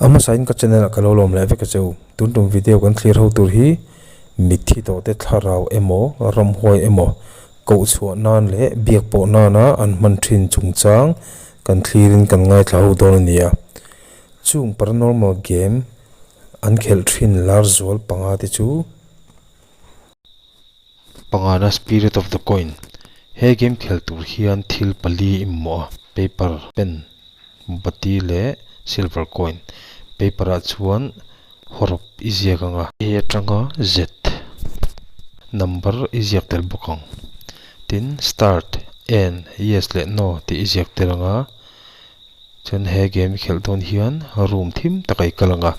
A hmasain ka channel ah ka lo lawm leh vek a che u. Tun tum video kan thlir ho tur hi mitthi tawhte thlarau emaw ramhuai emaw koh chhuah nan leh biak pawh nana an hman thin chungchang kan thlirin kan ngaithla ho dawn a ni a. Chung paranormal game an khelh thin lar zual panga te chu. Pangana Spirit of the Coin He game khel tur hian thil pali i mamawh a, paper, pen, bati leh silver coin. Paper ah chuan hawrawp i ziak ang a. A atanga Z number i ziak tel bawk ang. Tin, start, end, yes leh no tih i ziak tel ang a. Chuan he game i khelh dawn hian room thim tak ah i kal ang a,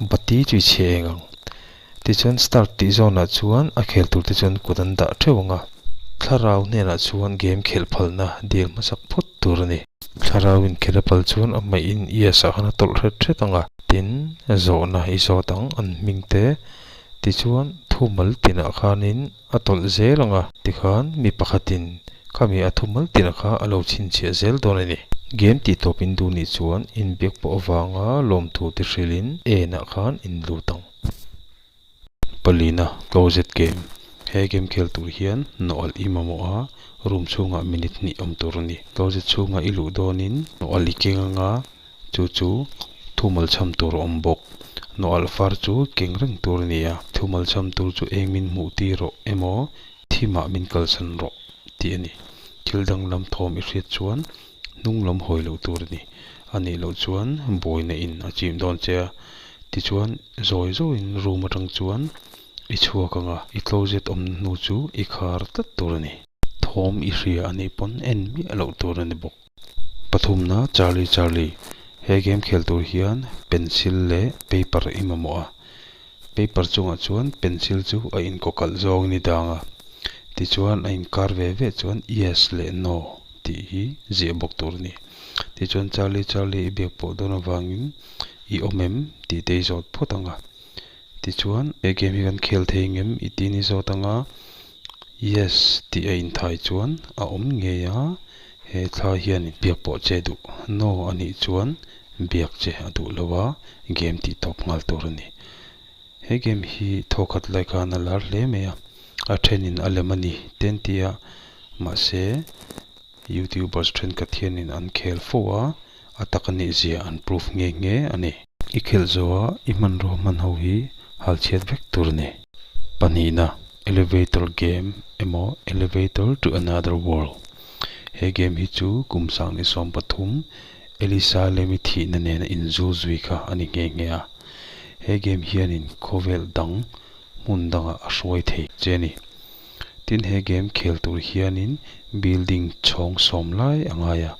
bati chu i chhe eng ang. Tichuan start tih zawnah chuan a khel tur te chuan kut an dah theuh ang a, thlarau hnenah chuan game khelh phalna dil hmasak phawt tur a ni. Thlarau in khelh a pal chuan a hmaih in yes ah khan a tawlh hret hret ang a, tin zawhna i zawt ang an hming te, tichuan thumal tinah khanin a tawlh zel ang a, tikhan mi pakhatin khami a thumal tinah kha a lo chhinchhiah zel dawn a ni. Game tih tawp in duh nih chuan inbiak pawh avanga lawmthu ti hrilhin enah khan in lut ang. Palina Closet Game He game khel tur hian nawh alh i mamawh a, room chhungah minute hnih awm tur a ni. Closet chhungah i luh dawnin nawh alh i keng anga chu chu thumal chham tur a awm bawk. Nawh alh far chu keng reng tur a ni a, thumal chham tur chu eng min hmuh tir rawh emaw thimah min kalsan rawh tih a ni. Thil danglam thawm i hriat chuan hnung lam hawi loh tur a ni. A nih loh chuan buaina in a chim dawn che a, tichuan zawi zawiin room atang chuan i chhuak ang a, i closet awmna hnu chu i khar tlat tur a ni. Thawm i hria a nih pawn en miah loh tur a ni bawk. Pathumna Charlie Charlie He game khel tur hian pencil leh paper i mamawh a, paper chungah chuan pencil chu a inkawkalh zawng ni dang a, tichuan a inkar ve ve chuan yes leh no tih hi ziah bawk tur a ni. Tichuan Charlie Charlie i biak pawh dawn avangin i awm em tih te i zawt phawt ang a, tichuan he game hi kan khel thei ngem i tih ni zawt ang a, yes tih a inthai chuan a awm ngei a, he thla hian biak pawh che duh no a nih chuan biak che a duh lo a, game tih tawp nghal tur a ni. He game hi thawkhat lai khan a lar hle mai a, a thenin a lem a ni te an ti a, mahse youtubers thenkhat hianin an khel fo a, a tak a nih zia an proof nghe nghe a ni. I khelh zawha i hmanrua hman ho hi hal chhiat vek tur a ni. Pahnihna, Elevator game emaw Elevator to another world. He game hi chu kum sang ni 13 Elisa lemi thihna nena inzul zui kha a ni nghe nghe a. He game hianin khawvel dang hmun dangah a hruai thei che a ni. Tin he game khel tur hianin building chhawng sawm lai a ngai a,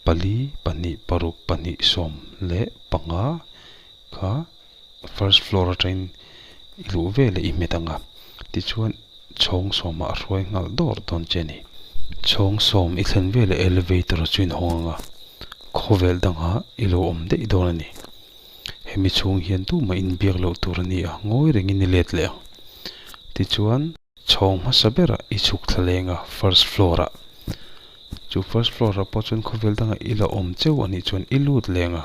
pali, pahnih, paruk, pahnih, sawm leh panga kha first floor atangin i luh veleh i hmet ang a, tichuan chhawng sawmah a hruai nghal dawr dawn che a ni. Chhawng sawm i thlen veleh elevator chu inhawng ang a, khawvel dangah i lo awm daih dawn a ni. Hemi chhung hian tumah inbiak loh tur a ni a, ngawi rengin i let leh ang. Tichuan, chhawng hmasa berah i chhuk thla leng a, first floor ah. Chu first floor ah pawh chuan khawvel dangah i la awm cheu a nih chuan i lut leng a.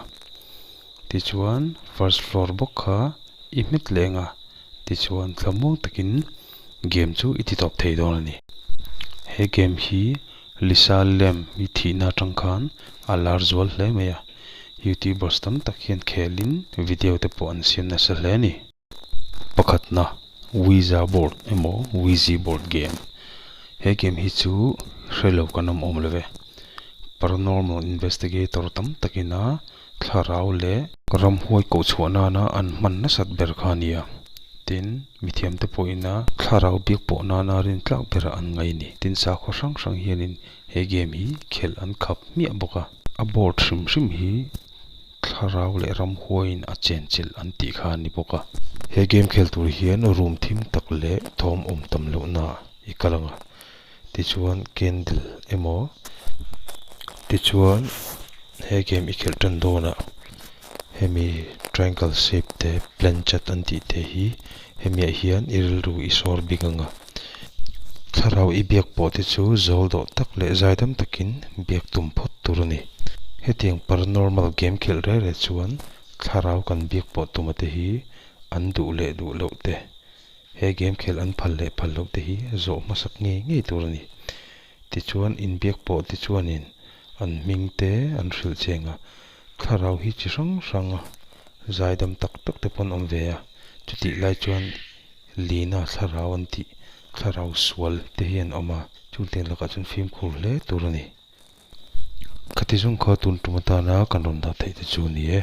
Tichuan, first floor bawk kha i hmet leng a, tichuan thlamuang takin game chu i ti tawp thei dawn a ni. He game hi Lisa Lam i thihna atang khan a lar zual hle mai a. Youtubers tam tak hian khelin video te pawh an siam nasa hle a ni. Pakhatna, Ouija board emaw Ouija board game. He game hi chu hre lo kan awm awm lo ve. Paranormal investigator tam takina thlarau leh ramhuai koh chhuah nana an hman nasat ber kha a ni a. Tin, mithiamte pawhina thlarau biak pawh nana rintlak berah an ngai a ni. Tin, sakhaw hrang hrang hianin He game hi khelh an khap hmiah bawk a. A board hrim hrim hi thlarau leh ramhuaiin a chenchilh an tih kha a ni bawk a. He game khel tur hian room thim tak leh thawm awm tam lohna i kal ang a. Tichuan candle emaw tichuan he game i khelh tan dawnah hemi triangle shape te planchat an tih te hi hemiah hian i rilru i sawr bik ang a. Thlarau i biak pawh te chu zawl dawh tak leh zaidam takin biak tum phawt tur a ni. Hetiang paranormal game khelh reh reh chuan Thlarau kan biak pawh tuma te hi an duh leh duh loh te, he game khelh an phal leh phal loh te hi zawh hmasak ngei ngei tur a ni. Tichuan inbiak pawh te chuanin an hming te an hrilh cheng a, thlarau hi chi hrang hrang a zaidam tak tak te pawh an awm ve a, chutih lai chuan Lina thlarau an tih thlarau sual te hi an awm a, chutiang lakah chuan fimkhur hle tur a ni. Khati zawng kha tun tum atana kan rawn dah theih te chu a ni e.